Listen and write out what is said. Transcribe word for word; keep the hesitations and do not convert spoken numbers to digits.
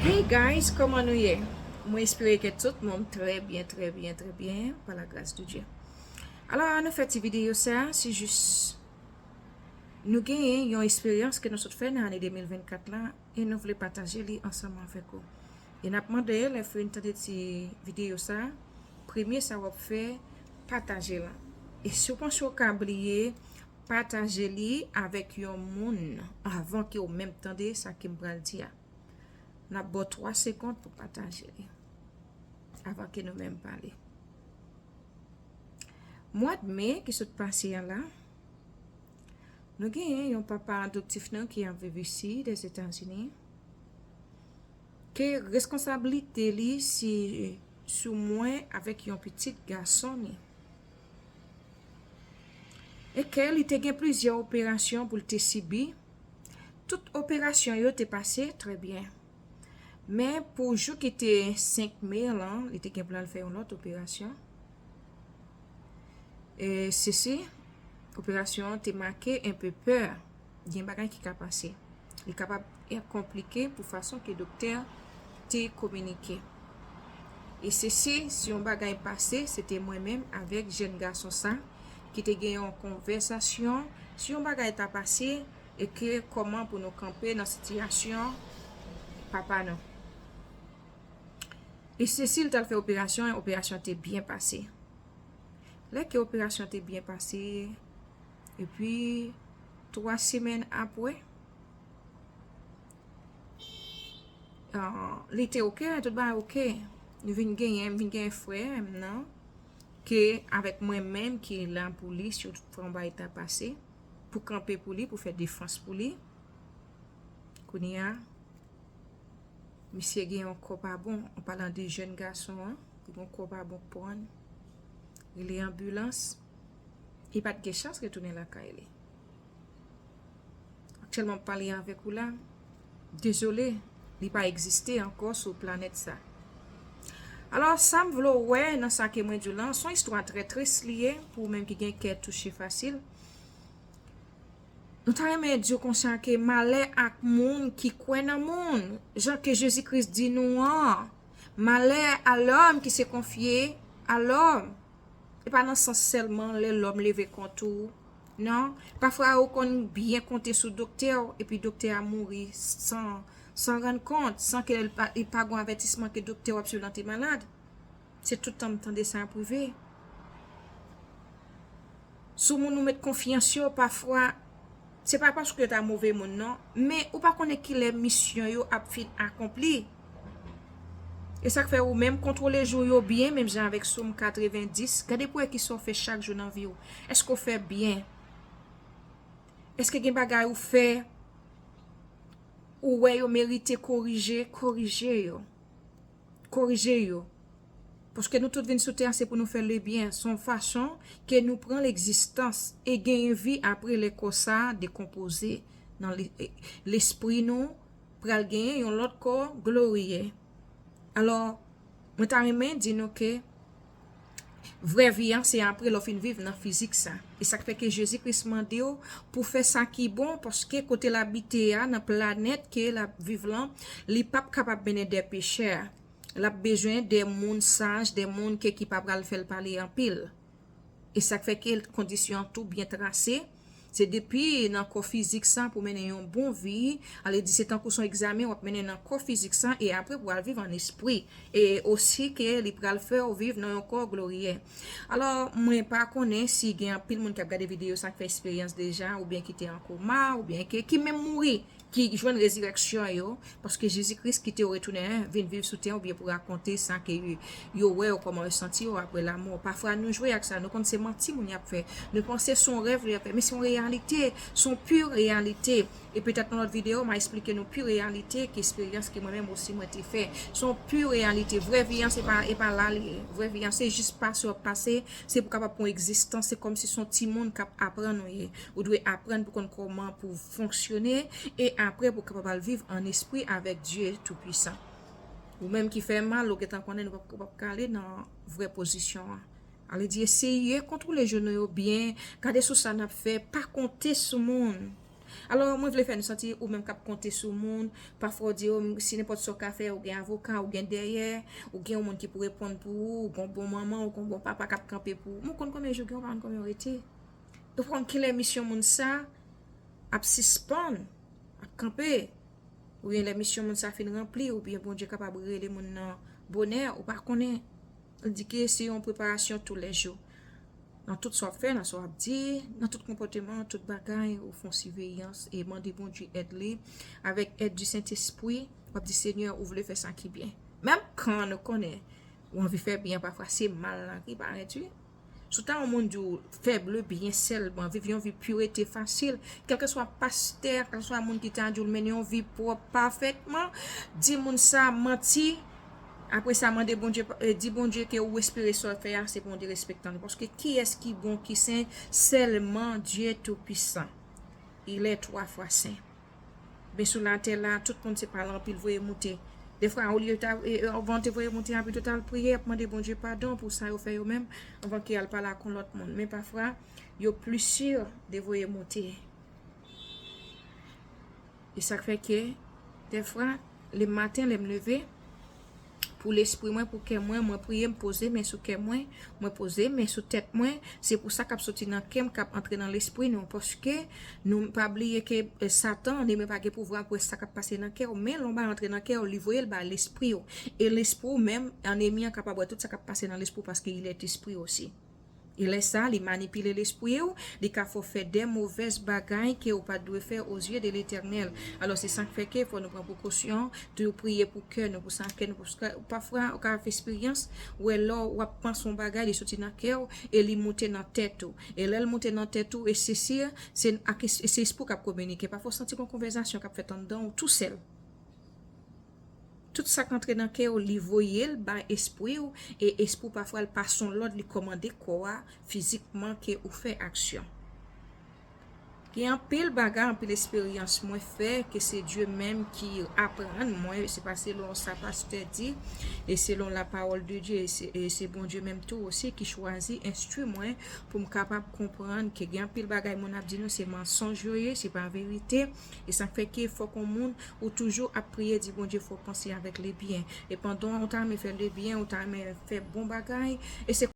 Hey guys, kòman nou ye? Mwen espere ke tout moun trè byen, trè byen, trè byen, pa la gras de Dye. Alò, nou fè ti videyo sa, se jis nou genyen yon esperyans ke nou sot fè nan ane de mil vennkat la, e nou vle pataje li ansanm avèk ou. E n ap mande lè fin tande ti videyo sa, premye sa w ap fè, pataje l. E si w panse w ka bliye, pataje li avèk yon moun avan ke w menm tande sa ke m pral di a. N ap ba w twa segonn pou pataje li avan ke nou menm pale. Mwa de me ki sot pase a la, nou genyen yon papa adoptif nou ki ap viv isi, Dèzetazini, ke reskonsablite li se sou mwen avèk yon pitit gason li. E ke li te gen plizyè operasyon pou l te sibi. Tout operasyon yo te pase trè byen. Men pou jou ki te senk me lan, li te gen pou l al fè yon lòt operasyon. E sesi, operasyon an te make enpe pè. Gen bagay ki ka pase. Li kapab konplike pou fason ke doktè te kominike. E sesi, si yon bagay pase, se te mwen menm avèk jèn gason sa ki te gen yon konvèsasyon. Si yon bagay ta pase, e ke kòman pou nou kanpe nan sitiyasyon papa nou. E sesi, li t al fè operasyon, operasyon te byen pase. Lè ke operasyon te byen pase, epi twa semèn apre, ah, li te oke, tout bagay oke. Nou vin genyen, m vin genyen frè m nan, ke avèk mwen menm ki la pou li, si yon bagay ta pase, pou kanpe pou li, pou fè defans pou li. Kounye a, misye gen yon kò pa bon, an palan de jèn gason an, li gen yon kò pa bon k pran, rele anbilans, li pa t gen chans retounen lakay li. Aktyèlman, m pale avèk ou la, dezole, li pa egziste ankò sou planèt sa. Alò, sa m vle w wè nan sa ke mwen di w lan, se yon istwa trè tris li ye, pou ou menm ki gen kè touche fasil. Nou ta renmen di w konsa ke malè ak moun ki kwè nan moun, jan ke Jezi Kris di nou an. Malè à l'homme qui se confie à l'homme. E pa nan sans sèlman lè lòm leve kont ou. Non. Pafwa ou konn byen konte sou doktè w, epi doktè a mouri san, san rann kont, san ke li pa, li pa gon avètisman ke doktè w ap swiv lan te malad. Se tout tan m tande sa ap rive. Sou moun ou met konfyans yo, pafwa, se pa paske yo ta move moun, non, men ou pa konnen kilè misyon yo ap fin akonpli. E sa k fè ou menm kontwole jou yo byen, menm jan avèk Sòm katrevendis. Gade pou wè kisa w fè chak jou nan vi w. Èske w fè byen? Èske gen bagay ou fè, ou wè yo merite korije? Korije yo. Korije yo. Paske nou tout vin sou tè a, se pou nou fè lebyen. Se yon fason ke nou pran legzistans e genyen vi apre lè kò sa a dekonpoze. Nan le-, lespri nou pral genyen yon lòt kò glorye. Alò, mwen ta renmen di nou ke vrè vi an, se apre lè w fin viv nan fizik sa. E sa k fè ke Jezi Kris mande w pou fè sa ki bon, paske kote l abite a, nan planèt ke l ap viv lan, li p ap kapab mennen de pechè. L ap bezwen de moun saj, de moun ke, ki pa pral fè l pale anpil. E sa k fè ke kondisyon an tou byen trase. Se depi nan kò fizik sa pou mennen yon bon vi, ale di se tankou se yon egzamen w ap mennen nan kò fizik sa, e apre pou al viv an espri. E osi ke li pral fè w viv nan yon kò glorye. Alò, mwen pa konnen si gen anpil moun k ap gade videyo sa k fè eksperyans deja, oubyen ki te an koma, oubyen ke, ki menm mouri, ki jwenn rezirèksyon yo, paske Jezi Kris kite yo retounen vin viv sou tè oubyen pou rakonte sa ke yo, yo wè yo, kòman yo santi yo apre lanmò. Pafwa nou jwe ak sa, nou konn se manti moun y ap fè. Nou panse se yon rèv yo ap fè, men se yon reyalite, se yon pi reyalite. E petèt nan lòt videyo, m a eksplike nou pi reyalite ki eksperyans ke mwen menm osi mwen te fè. Se yon pi reyalite. Vrè vi an, se pa, e pa la li ye. Vrè vi an, se jis pase w ap pase, se pou kapab pran egzistans, se kòmsi se yon timoun k ap aprann ou ye. Ou dwe aprann pou konn kòman pou fonksyone, e apre pou kapab al viv an espri avèk Dye Toupisan. Ou menm ki fè mal, ou gentan konnen nou p ap, p ap ka ale nan vrè pozisyon an. Ale di eseye kontwole jou nou yo byen, gade sou sa n ap fè, pa konte sou moun. Alò, mwen vle fè nou santi ou menm k ap konte sou moun, pafwa w di, "O, si nenpòt sa w ka fè, ou gen avoka, ou gen dèyè, ou gen yon moun ki pou reponn pou ou, ou gen yon bon manman, ou gen yon bon papa k ap kanpe pou ou." Mwen konn konbyen jou gen yon pa konn konbyen w rete. Ou konn kilè misyon moun sa ap sispann, ap kanpe. Oubyen lè misyon moun sa fin ranpli, oubyen Bondye kapab rele moun nan bonè, ou pa konnen. Li di ke se yon preparasyon toulèjou. Nan tout sa w ap fè, nan sa w ap di, nan tout konpòteman, tout bagay, ou fè yon siveyans e mande Bondye èd li. Avèk èd di Sentespri, w ap di, "Senyè, ou vle fè sa ki byen." Menm kan nou konnen, ou anvi fè byen, pafwa se mal la ki parèt, wi. Si w ta yon moun di w fè le byen sèlman, viv yon vi pirete fasil, kèlkeswa pastè, kèlkeswa moun ki ta di w l mennen yon vi pwòp pafètman, di moun sa manti, apre sa mande Bondye, eh, di Bondye ke ou espere sa w fè a, se pou yon derespektan li. Paske kiyès ki bon, ki sen? Sèlman Dye Toupisan. Il est trois fois saint. Men sou latè la, tout moun se pa l anpil voye moute. Defwa, olye ta, e, e, anvan te voye moute a, pito ta al priye, ap mande Bondye padon pou sa yo fè yo menm, anvan ke y al pale ak yon lòt moun. Men pafwa, yo pli si de voye moute. E sa k fè ke, defwa, le maten, lè m leve, pou lespri mwen, pou kè mwen, mwen priye, m poze men sou kè mwen, mwen poze men sou tèt mwen. Se pou sa k ap soti nan kè m k ap antre nan lespri nou. Paske nou pa bliye ke, eh, Satan, li menm pa gen pouvwa pou wè sa k ap pase nan kè w. Men lè yon bagay antre nan kè w, li voye l bay lespri w. E lespri w menm, enemi an kapab wè tout sa k ap pase nan lespri w paske il est esprit aussi. E lè sa, li manipile lespri w, li ka fè w fè de movèz bagay ke ou pa t dwe fè aux yeux de l'Éternel. Alò, se sa k fè ke fò nou pran prekosyon, toujou priye pou kè nou, pou sa kè nou, paske pafwa, ou ka fè eksperyans, ou wè lè w ap panse yon bagay, li soti nan kè w, e li moute nan tèt ou. E lè l moute nan tèt ou, e se si, se ak es-, se espri w k ap kominike. Pafwa, w santi gon konvèsasyon k ap fèt anndan w tousèl. Tout sa k antre nan kè w, li voye l bay espri w, e espri w pafwa l pa son lòd, li kòmande kò a fizikman ke ou fè aksyon. Gen anpil bagay, anpil esperyans mwen fè ke se Dye menm ki aprann mwen, se pa selon sa pastè di, e selon la parole de Dieu, e se, e se Bondye menm tou osi ki chwazi enstwi mwen pou m kapab konprann ke gen anpil bagay moun ap di nou se mansonj yo ye, se pa verite, e sa fè ke fòk yon moun ou toujou ap priye, di Bondye fò w panse avèk le byen. E pandan ou ta renmen fè le byen, ou ta renmen fè bon bagay, e se